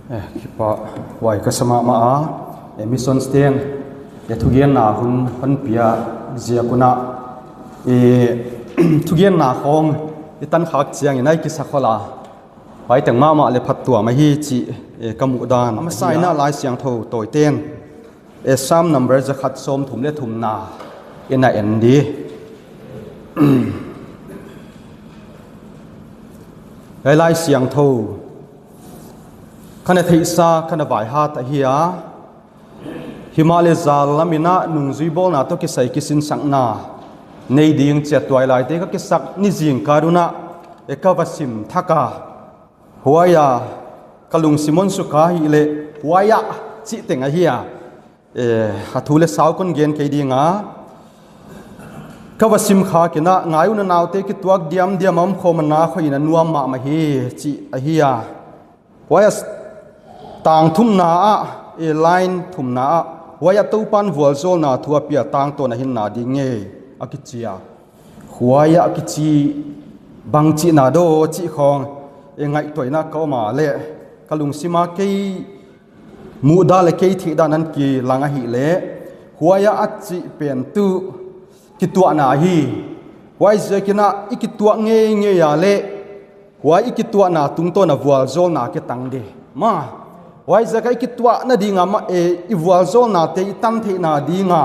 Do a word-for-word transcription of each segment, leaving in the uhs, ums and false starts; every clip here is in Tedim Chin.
Eh, kipa huai ka sa mahmah a, eh, missions ten, eh, thugenna hun hon pia ziak un ah, eh, thugenna khawng i tan khak ciangin a i kisa khol a, huai teng mahmah le phattuam ahi cih, eh, ka muh dan. A masa in ah Lai Siangtho tawiten, eh, Psalm number zakhat sawmthum le thumna in ah en di. Lai, Lai Siangtho ka na theihsa, ka na vaihat ahi a, himahleh zal lam in ah nungzui bawlna tawh kisai kisinsakna nei ding ci a, tuailaite ka kisak ni zingkal un ah, eh, ka va sim thak a, huai ah ka lungsim hon sukha ahih leh huai ah cih teng ahi a, eh, a thu le sau kon gen kei ding a, ka va sim khak in ah, ngai un, a naute kituak diamdiam a omkhawm a, na khoi in a nuam mahmah hi cih ahi a. Huai ah tang thumna ah, eh, line thumna ah, huai ah Topan vualzawlna thu a pia tangtawn a hinna ding ngei a kici a. Huai ah kici bang cihna daw cih khawng, eh, ngaihtuah in ah ka om a leh ka lungsim a kei muhdan le kei theihdan hon kilang ahih leh, huai ah a cih pen tuh kituahna ahi. Huai ziak in ah i kituah ngeingei a leh huai i kituahna tungtawn ah vualzawlna kitang di mah. Huai ziak ah i kituah nading a mah, eh, i vualzawlnate i tan theihna ding a,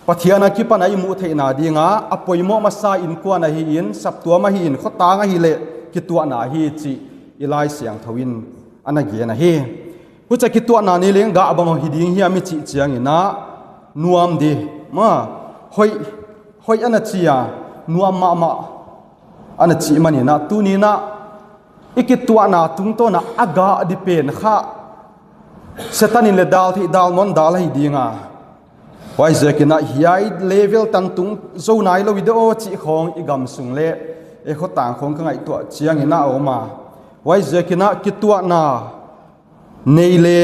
Pathian a kipan a i muh theihna ding a, a poimawh masa innkuan ahi in, saptuam ahi in, khuatang ahih leh kituahna ahi cih i Lai Siangtho in a na gen ahi. Huci a kituahna nei leng gah bang hi ding hiam i cih ciangin ah, nuam di mah, hoih, hoih a na ci a, nuam mahmah a na cih manin ah, tuni in ah i kituahna tungtawn ah a gah di pen kha Setan in le dal theih dal nawn dal ahi ding a. Huai ziak in ah hiai level tan tung zo nai lo i de aw cih khawng i gam sung le, eh, khuatang khawng ka ngaihtuah ciangin ah a om a. Huai ziak in ah kituahna nei le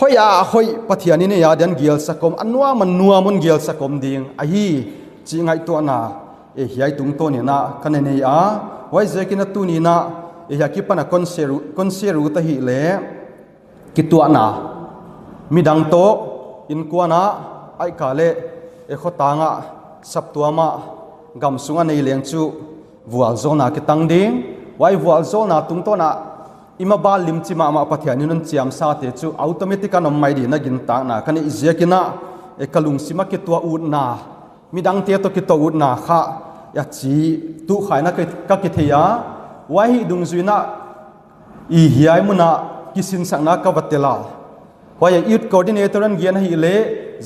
hoih ah hoih Pathian in ei a di'n gelsak om, a nuam a nuam hon gelsak om ding ahi cih ngaihtuahna, eh, hiai tungtawn in ah ka na nei a. Huai ziak in ah tuni in ah, eh, hiai a kipan a kon share, kon share ut ahih leh, kituahna midang tawh, innkuan ah, ahih kei leh, eh, khuatang ah, saptuam ah, gam sung ah nei leng cu vualzawlna kitang ding. Huai vualzawlna tungtawn ah i maban limci mahmah Pathian in hon ciamsate cu automatic a om mai ding na gintakna ka neih ziak in ah, eh, ka lungsim a kituah utna, midangte tawh kituah utna kha a ci tuh kha in ah ka, ka kithei a. Huai hi dungzui in ah i hiai mun ah kisinsakna ka va tel a. Huai ah youth coordinator in gen ahih leh,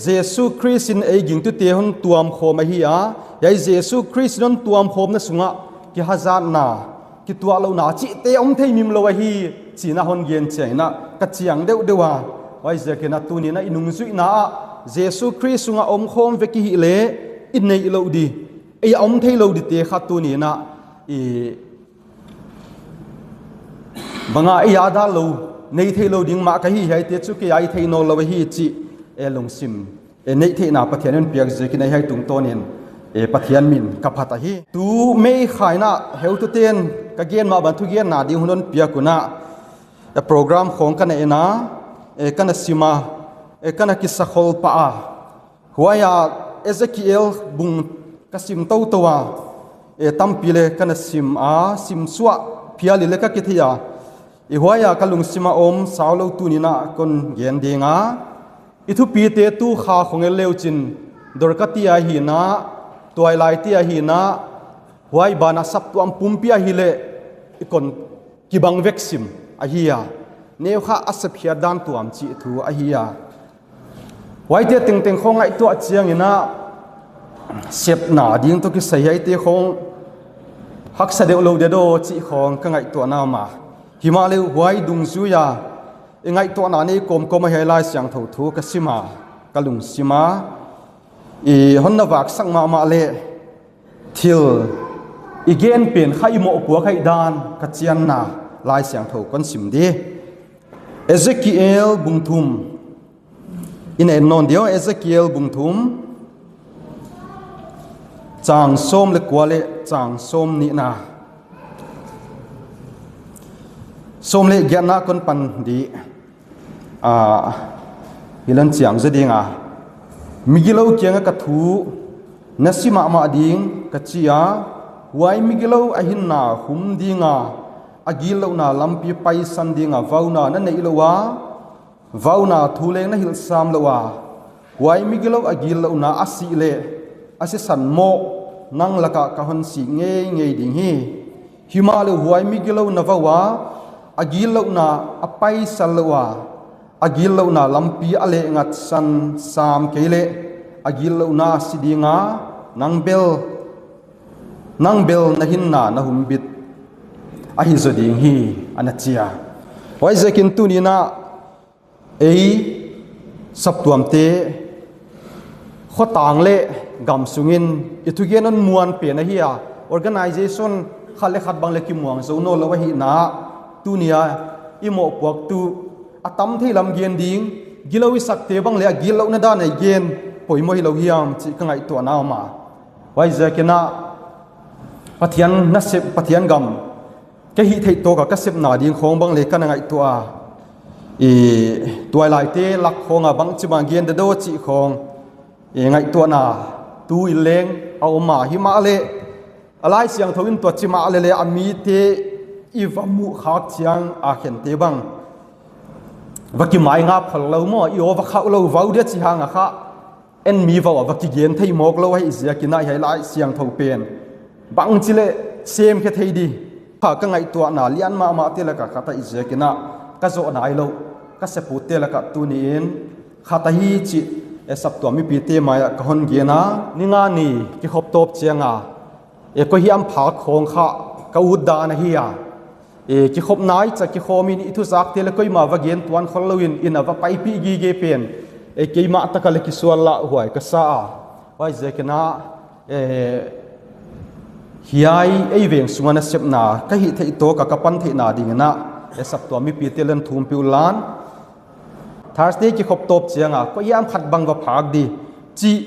Jesu Khrist in ei gingtute hon tuamkhawm ahi a, hiai Jesu Khrist in hon tuamkhawmna sungah kihazatna, kituah lohna cihte om thei mim lo ahi, ci in ah hon gen ciangin ah ka ciang deuhdeuh a. Huai ziak in ah tuni in ah i nungzuihna ah Jesu Khrist sungah omkhawm vek i hih leh i neih loh di, ei a om thei lo dite kha tuni in ah i bang a ei a dal lo, nei thei lo ding mah ka hi, hiaite cu kei a i thei nawn lo ahi cih, eh, lungsim, eh, neih theihna Pathian in hon piak ziak in ah hiai tungtawn in, eh, Pathian min ka phat ahi. Tu May kha in ah heutute'n ka gen mah bang thugenna ding hun hon piak un ah, eh, program khawng ka na en a, eh, ka na sim a, eh, ka na kisa khol pah a. Huai ah Ezekiel bung ka sim toto a, eh, tampi le ka na sim a, sim suah phial in le ka kithei a, i huai ah ka lungsim a om sau lo, tuni in ah kon gen ding a. I thupite tu kha khong el le uh cin, Dorkati ahi in ah, Tuailai ti ahi in ah, huai ban ah saptuam pumpi ahih leh i kon kibang vek sim ahi a, neu kha a sepkhiat dan tuam cih thu ahi a. Huaite tengteng khawng ngaihtuah ciangin ah, sepna ding tawh kisai hiaite khawng haksa deuh lo deuh daw cih khawng ka ngaihtuahna mah. Himahleh huai dungzui a i ngaihtuahna nei kawmkawm a hiai Lai Siangtho thu ka sim a, ka lungsim a i hon na vaksak mahmah leh thil i gen pen kha i mohpuak ahih dan ka cianna Lai Siangtho kon sim di. Ezekiel bung thum i na en nawn di aw, Ezekiel bung thum, cang sawm le kua le cang sawm nihna. Sawm le giatna kon pan dih. Ah, hi lan ciam zaw dinga, migilo kiangah ka thu na si mahmah ding ka ci a, huai migilo a hinna hum dinga, a gitlohna lampi paisan dinga vauna na neih lo a, vauna thu leng na hilh sam lo a, huai migilo a gitlohna a sih leh a sisan mawh nang lakah ka hon sih ngeingei ding hi. Himahleh huai migilo na vau a, a gitlohna a paisan lo a, a gitlohna lampi a lehngatsan sam kei leh a gitlohna a si dinga, nang bel, nang bel na hinna na humbit ahi zaw ding hi, a na ci a. Huaiziakin tuni-in ah ei saptuamte khuatang le gam sungin i thugen hon muan pen ahi a, organization khat le khat bang le kimuang zo nawn lo ahihna ah, tuni-a i mawhpuaktu a tam thei lam gen ding, gilo i sakte bang le a gitlohna dan a i gen poimawh hi lo hiam cih ka ngaihtuahna om a. Huaiziakin ah Pathian nasep, Pathian gam ka hih theih tawka ka sepna ding khawng bang le ka na ngaihtuah a, i tuailaite lak khawnga bangci bang gen dadaw cih khawng i ngaihtuahna tu-in leng a om a, himahleh a Lai Siangtho in tua ci mah leh le a mite i va muh khak ciang a khente bang va kimaingap khol lo maw, i aw va khauh lo vau dia ci hanga kha en mi vau a va kigen thei mawk lo ahih ziakin ah hiai Lai Siangtho pen bangci leh semkhia thei di. Kha ka ngaihtuahna lian mahmahte lakah khat ahih ziakin ah ka zawh nai loh ka sapuatte lakah tuni-in khat ahi cih e saptuam mipite mai-ah ka hon gen a, ni nga ni kikhop tawp cianga e koi hiam phak khawng kha ka ut dan ahi a, e kikhop nai ca kikhawmin i thuzakte le koimah va gen tuan khol loin inn a va paipih gige pen e keimah taka le kisual lah huai ka sa a. Huaiziakin ah e hiai ei veng sunga nasepna ka hih theih tawka ka pan theihna dingin ah e saptuam mipite le hon thumpih unla. Thursday kikhop tawp cianga koi hiam khat bang va phak di cih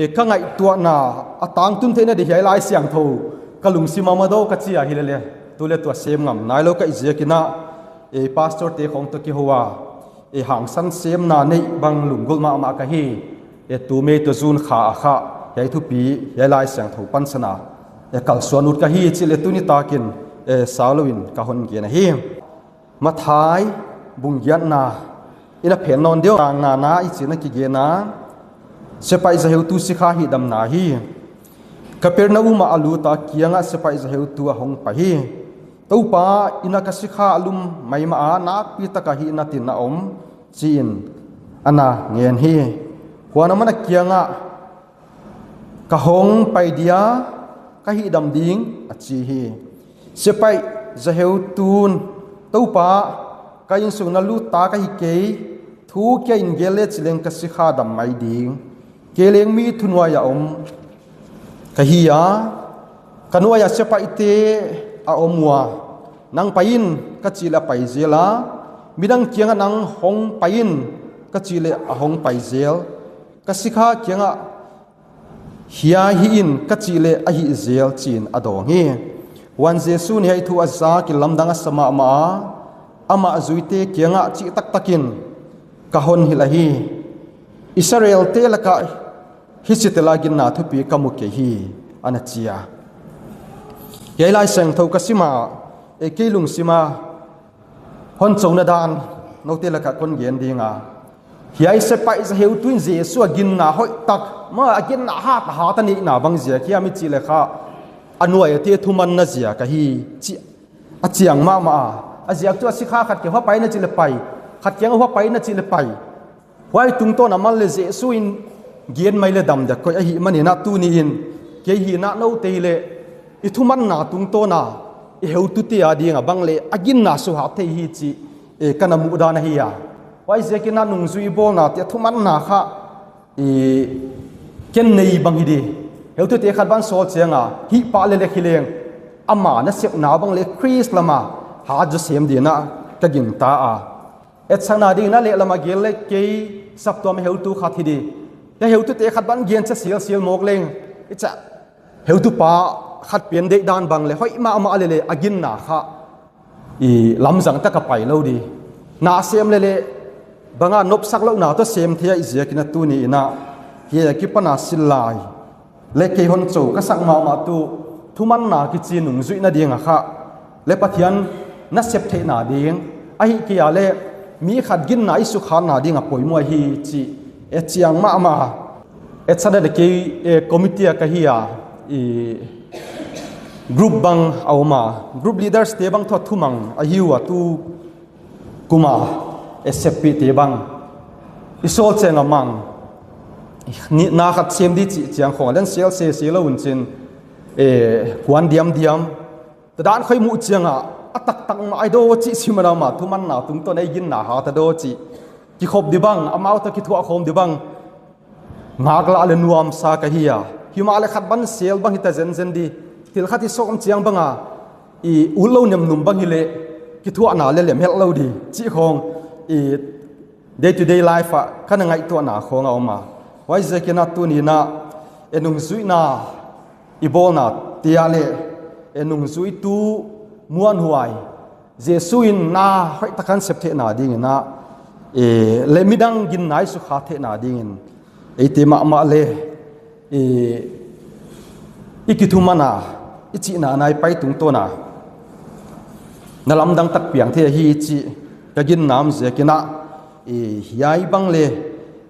e ka ngaihtuahna a tangtun theihna di hiai Lai Siangtho ka lungsim a madaw ka ci a, hi lele tu le tua sem ngam nai lo ka hih ziakin ah e pastorte khawng tawh kiho a e hangsan semna neih bang lunggulh mahmah ka hi. E tu May tua June kha a kha hiai thupi, hiai Lai Siangtho pansana e kalsuan ut ka hi cih le tuni takin e sau loin ka hon gen ahi. Matthai bung giatna in a phen nawn deuh, tang ngana i cih na kigen a, siapaih zaheutu sikha hihdamna hi. Kapernaum ah a lut a, kiangah siapaih zaheutu a hong pai hi. Topa, inn ah ka sikha a lum maimah a, nakpi taka hih natin a om, ci-in a na ngen hi. Huan aman a kiangah, ka hong pai dia, ka hihdam ding, a ci hi. Siapaih zaheutun, Topa, ka innsung na lut ta ka hi kei, thu kia in gel le ci leng ka sikha dam mai ding. Kei leng mi thunuai a om ka hi a, ka nuai-ah siapaihte a om uh a, nang pai in ka cih leh a pai zel a, midang kiangah nang hong pai in ka cih leh a hong pai zel. Ka sikha kiangah hiai hih in ka cih leh a hih zel, ci-in a dawng hi. Huan Jesuh in hiai thu a zak in lamdang a sa mahmah a, amah zuite kiangah cih taktakin, ka hon hilh ahi, Israelte lakah hichite la ginna thupi ka mu kei hi, a na ci a. Hiai Lai Siangtho ka sim a, e kei lungsim a hon cona dan note lakah kon gen ding a, hiai siapaih zaheutu in Jesuh a ginna hoihtak, ma a ginna hat a hat a neihna bang ziak hiam i cih leh kha a nuai-ate thumanna ziak ahi cih a ciang mahmah a, a ziak cu a sikha khat kiang hua pai na cih leh pai, khat kiang hua pai na cih leh pai. Huai tungtawn a man leh Jesuh in gen mai leh dam dek koih ahih manin ah tuni-in kei hi nah note hi leh i thumanna tungtawn a i heutute a ding a bang leh a ginna suhat thei hi cih e ka na muh dan ahi a. Huaiziakin ah nungzui bawlnate a thumanna kha i ken nei bang hi di. Heutute khat bang sawl ciang a hih pah leh lek hi leng ama nasepna bang leh Khrist lam a hat zaw sem ding ah ka gingta a. Etsakna dingin a lehlam a gel leh kei saptuam heutu khat hi di. Hiai heutute khat bang gen ca silsil mawk leng, i ca heutupa khat pian deih dan bang leh hoih mahmah leh leh a ginna kha i lamzang tak a pai lo ding. Na sem lele banga nopsak lohna tawh sem thei ahih ziakin a tuni-in ah hih a kipana silai le kei hon co ka sak mahmah tu thumanna kici nungzuih nading a khah le Pathian na sep theihna ding ahih kei a le mi khat ginna i sukhatna ding a poimaw hi cih e ciang mahmah. E, Saturday kei, e, committee a ka hi a, i group bang a om a, group leaders te bang thu a thumang a hi uh a tu kuma e seppih te bang i sawl ciang a mang ni na khat sem ding cih ciang khong a len sial sese lo un cin, e, kuan diamdiam tadan khoi muh ciangah a taktak mah ai daw cih simanama thumanna tungtawn ei ginna hat a daw cih kikhop ding bang amau tawh kithuah khawm ding bang ngaklah le nuamsa ka hi a, himah le khat ban sel bang hita zenzen ding, thil khat hi sawm ciang banga i ut lo nemnum bang hileh kithuahna le lemhelh lo ding cih khawng i day to day life ah ka na ngaihtuahna khawng a om a. Huaiziakin a tuni-in ah e nungzuihna i bawlna tia le e nungzuitu muanhuai Jesu in na hoihtak a sep theihna dingin ah, e, le midang ginna i sukha theihna dingin eite mahmah le, e, i kithuman a i cihna nai pai tungtawn a na lamdang tak piang thei ahi cih ka ginna om ziakin ah, e, hiai bang le,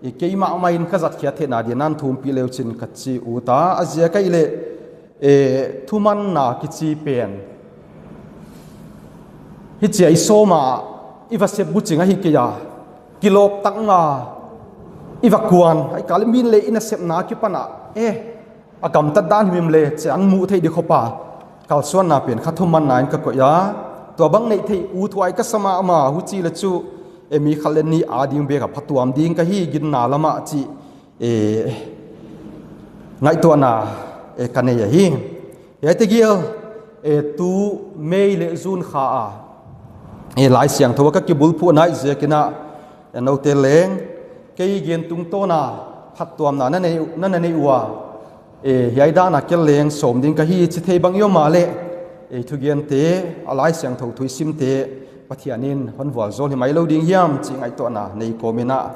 e, keimah mah in ka zatkhiat theihna dingin na thumpih le uh cin ka ci ut a, a ziak ahih leh e, thumanna kici pen hi cia i sawm a i va sep bucing ahi kei a, kilawp tak nga i va kuan ahi kei a le min le i nasepna kipan ah, e, a gamtat dan himhim le cian muh theih ding khop a kalsuanna pen kha thumanna in ka koih a, tua bang neih theih uthuai ka sa mahmah huci le cu, e, mi khat le nih a ding bek a phatuam ding ka hi ginna lamah cih e, ngaihtuahna, e, ka nei ahi. Hiaite gial, e, tu May le June kha a, e, Lai Siangtho a ka kibulphuh nai ziakin ah, e, note leng kei gen tungtawn a phattuamna na nei, na, na nei uh a, e, hiai dan a kel leng sawm ding ka hi ci thei bang i om a leh, e, thugente a Lai Siangtho thu i simte Pathian in hon vualzawl hi mai lo ding hiam cih ngaihtuahna nei kawmin ah,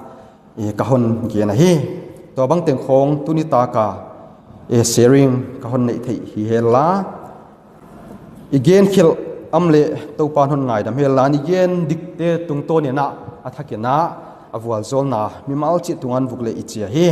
e, ka hon gen ahi. Tua bang teng khawng tuni tak a, e, sharing ka hon neih theih hi hen la, i gen khialh om le Topa in hon ngaidam hen la, i gen dikte tungtawn in ah a thakin ah a vualzawlna mimal cih tungah vuk le i ci ahi.